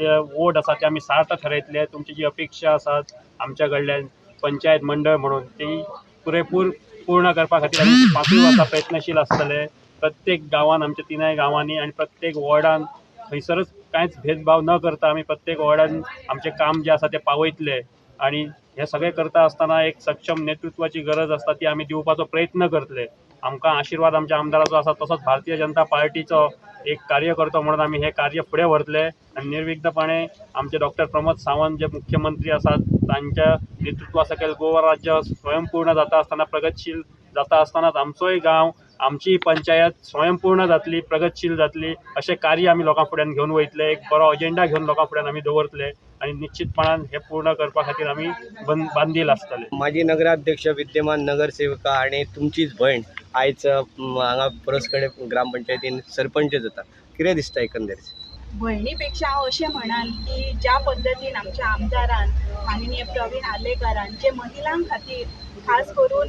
ते वोट आसा ते आमी सार्थ थारयतले. तुमची जी अपेक्षा आसात आमच्या कडल्यान पंचायत मंडळ म्हणून ती पुरेपूर पूर्ण करपा खातीर आमी 5 वर्सां प्रयत्नशील आसतले. प्रत्येक गांवान, आमच्या 3 गांवांनी आनी प्रत्येक वॉर्डान खंयसरच कांयच भेदभाव न करता आमी प्रत्येक वॉर्डान आमचें काम जें आसा तें पावयतले. आनी हें सगळें करता आसतना एक सक्षम नेतृत्वाची गरज आसता, ती आमी दिवपाचो प्रयत्न करतले. आमकां आशिर्वाद आमच्या आमदाराचो आसा, तसोच भारतीय जनता पार्टीचो एक कार्यकर्तो म्हणून आमी हें कार्य फुडें व्हरतले. आनी निर्विघ्नपणे आमचे डॉक्टर प्रमोद सावंत जे मुख्यमंत्री आसात तांच्या नेतृत्वा सकयल गोवा राज्य स्वयंपूर्ण जाता आसतना, प्रगतशील जाता आसतनाच आमचोय गांव, आमची पंचायत स्वयंपूर्ण जातली, प्रगतशील जातली अशें कार्य आमी लोकां फुड्यान घेवन वयतले. एक बरो अजेंडा घेवन लोकां फुड्यान आमी दवरतले आनी निश्चितपणान हें पूर्ण करपा खातीर आमी बांदील आसतले. माजी नगराध्यक्ष, विद्यमान नगरसेविका आनी तुमचीच भयण आयज हांगा परसकडे ग्रामपंचायतीन सरपंच जाता, कितें दिसता एकंदरीत? भयणी पेक्षा हांव अशें म्हणान की ज्या पद्दतीन आमच्या आमदारान माननीय प्रवीण आर्लेकारान जे महिलां खातीर खास करून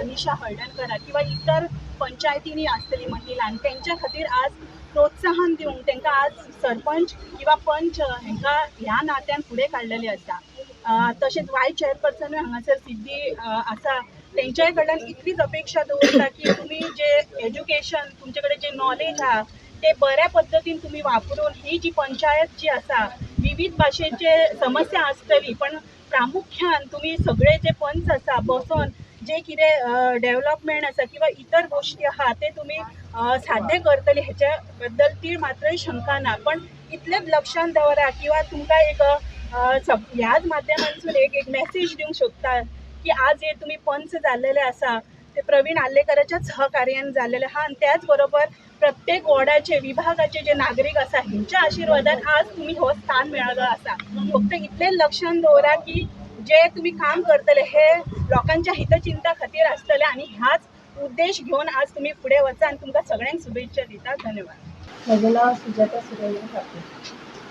निशा हळदणकराक किंवा इतर पंचायतींनी आसतली महिलांक तेंच्या खातीर आज प्रोत्साहन दिवंक तांकां आज सरपंच किंवा पंच हांकां ह्या नात्यान फुडें काडलेलें आसा. तशेंच वायस चेअरपर्सनूय हांगासर सिद्धी आसा, तेंच्याय कडल्यान इतलीच अपेक्षा दवरता की तुमी जे एज्युकेशन, तुमचे कडेन जे नॉलेज आहा ते बऱ्या पद्दतीन तुमी वापरून ही जी पंचायत जी आसा विविध भाशेचे समस्या आसतली, पण प्रामुख्यान तुमी सगळे जे पंच आसा बसोन जे कितें डेवलपमेंट आसा किंवा इतर गोश्टी आहा ते तुमी साध्य करतले हेच्या बद्दल ती मात्रय शंका ना. पण इतलेंच लक्षांत दवरा किंवा तुमकां एक ह्याच माध्यमांतसून एक एक मॅसेज दिवंक शकता की आज हे तुमी पंच जाल्लेले आसा ते प्रवीण आर्लेकाराच्याच सहकार्यान जाल्लेले आहा. आनी त्याच बरोबर प्रत्येक वॉर्डाचे, विभागाचे जे नागरीक आसा हेंच्या आशिर्वादान आज तुमी हो स्थान मेळ्ळो आसा. फक्त इतलें लक्षांत दवरा की जे तुमी काम करतले हे लोकांच्या हितचिंता खातीर आसतले आनी ह्याच उद्देश घेवन आज तुमी फुडें वचा आनी तुमकां सगळ्यांक शुभेच्छा दिता. धन्यवाद. म्हजें नांव सुजाता सुरेंद्र ठाकूर,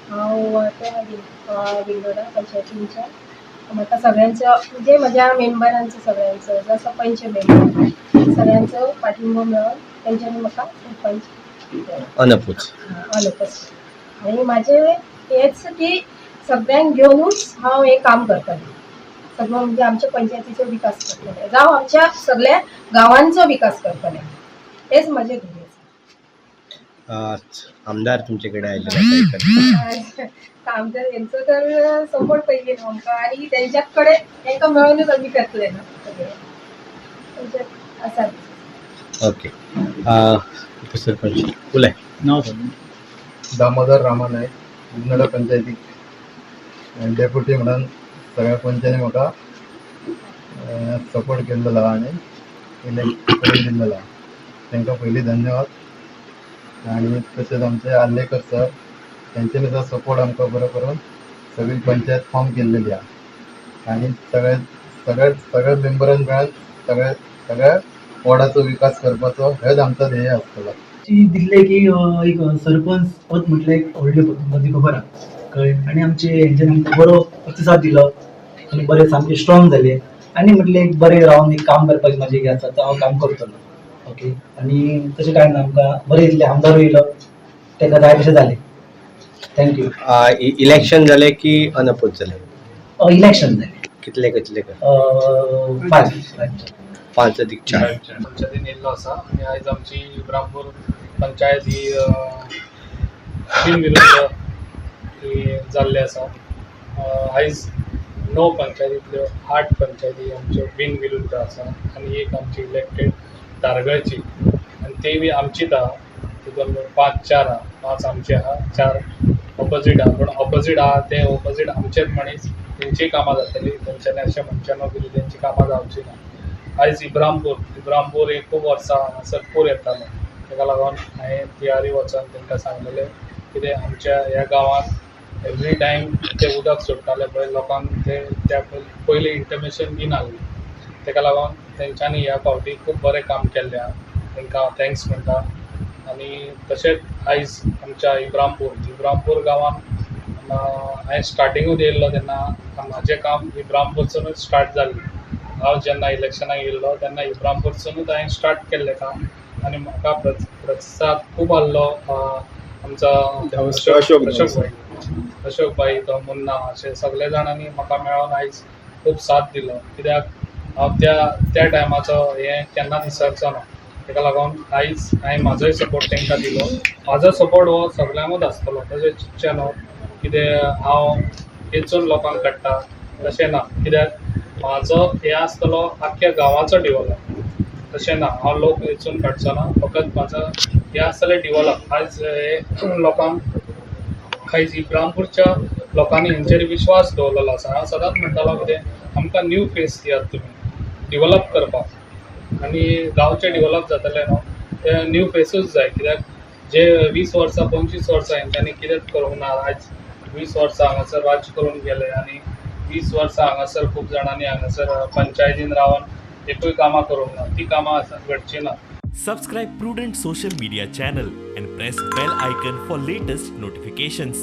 हांव आतां विंडोडा पंचायतींच्या. म्हाका सगळ्यांचो म्हणजे म्हज्या मेंबरांचो सगळ्यांचो, जसो पंच मेंबर सगळ्यांचो पाठिंबो मेळोन तेंच्यांनी म्हाका सरपंच अनपूच अनपच. आनी म्हाजें हेंच की सगळ्यांक घेवनूच हांव हें काम करतलें, सगळो म्हणजे आमच्या पंचायतीचो विकास करतलें, जावं आमच्या सगळ्या गांवांचो विकास करतलें, हेच म्हजें ध्येय. आमदार तुमचे कडेन आयिल्ले आसा. आमदार हेंचो तर सपोर्ट पयलीं न्हू आमकां आनी तेंच्याच कडेन तांकां मेळोनूच आमी करतले न्हू सगळें, तेंच्यात आसा. ओके, उपसरपंच उलय. नाव सांग. दामोदर रामा नायक, विंगोडा पंचायतीक डेप्युटी म्हणून सगळ्या पंचांनी म्हाका सपोर्ट केल्लो आहा आनी इलेक्ट करून दिल्लो आहा, तांकां पयलीं धन्यवाद. आनी तशेंच आमचे आर्लेकर सर, तेंच्यांनी सुद्दां सपोर्ट आमकां बरो करून सगळी पंचायत फॉर्म केल्लेली आहा आनी सगळे सगळे सगळ्या मेंबरान मेळून सगळे सगळ्या वॉर्डाचो विकास करपाचो हेच आमचो ध्येय आसतलो. दिल्ले की एक सरपंच पद म्हटलें एक व्हडलें पद, तुमकां ती खबर आहा, कळ्ळें. आनी आमचे हेंच्यानी आमकां बरो प्रतिसाद दिलो आनी बरे सामके स्ट्रॉंग जाले आनी म्हटलें एक बरें रावन एक काम करपाचें म्हाजें हें आसा, तो हांव काम करतलो. ओके, आनी तशें कांय ना, आमकां बरें इतलें आमदारूय येयलो, ताका जाय तशें जालें. Thank you. इलेक्शन जालें की अनपोज जालें? इलेक्शन जालें. कितले कितले? 5. 5 अधिक 4. पंचायतीन येयल्लो आसा आनी आयज आमची इब्रामपूर पंचायत ही बिनविरुद्ध ही जाल्ली आसा. आयज 9 पंचायतींतल्यो 8 पंचायती आमच्यो बिनविरुद्ध आसा आनी एक आमची इलेक्टेड धारगळची आनी ती बी आमचीच आहा. तितून 5-4 आहा, 5 आमचे आहा, 4 ऑपोजीट आहा. पूण ऑपोजीट आहा ते ऑपोजीट आमचेच मनीस, तेंचीय कामां जातली, तेंच्यांनी अशें म्हणचें न्हू की तेंची कामां जावची ना. आयज इब्रामपूर एक खूब वर्सां हांगासर पूर येतालो, तेका लागून हांवें तियारी वचोन तांकां सांगलेलें कितें आमच्या ह्या गांवांत एवरी टायम ते उदक सोडटाले पळय, लोकांक ते त्या पयलीं इंटिमेशन दिनासले. तेका लागून तेंच्यांनी ह्या फावटी खूब बरें काम केल्लें आहा, तांकां हांव thanks म्हणटा. आनी तशेंच आयज आमच्या इब्रामपूर गांवांत हांवें स्टार्टिंगूच येयल्लो तेन्ना म्हाजें काम इब्रामपूरसूनच स्टार्ट जाल्लें. हांव जेन्ना इलेक्शनाक येयल्लो तेन्ना इब्रामपूरसूनच हांवें स्टार्ट केल्लें काम आनी म्हाका प्रतिसाद खूब आहलो आमचो अशोक अशोक भाई. अशोक भाई, तो मुन्ना, अशे सगळे जाणांनी म्हाका मेळोन आयज खूब साथ दिलो. कित्याक हांव त्या त्या टायमाचो हें केन्नाच विसरचो ना. ताका लागून आयज हांवें म्हाजोय सपोर्ट तांकां दिलो. म्हाजो सपोर्ट हो सगल्यांकूच आसतलो. तशें चिंतचें न्हू कितें हांव वेंचून लोकांक काडटा, तशें ना. कित्याक म्हाजो हें आसतलो आख्ख्या गांवाचो डिवॉलप. तशें ना, हांव लोक वेंचून काडचो ना, फकत म्हाजो हें आसतलें डिवॉलप. आयज हे लोकांक, आयज इब्रामपूरच्या लोकांनी हेंचेर विश्वास दवरलेलो आसा. हांव सदांच म्हणटालो कितें, आमकां न्यू फेस दियात तुमी डिवॉलप करपाक आनी गांवचें डिवॉलप जातलें न्हू ते न्यू फेसूच जाय. कित्याक जे 20 वर्सां 25 वर्सां हेंच्यांनी कितेंच करूंक ना. आयज 20 वर्सां हांगासर राज्य करून गेले आनी 20 वर्सां हांगासर खूब जाणांनी हांगासर पंचायतीन रावन एकूय कामां करूंक ना. ती कामां घडची ना. Subscribe Prudent Social Media channel and press bell icon for latest notifications.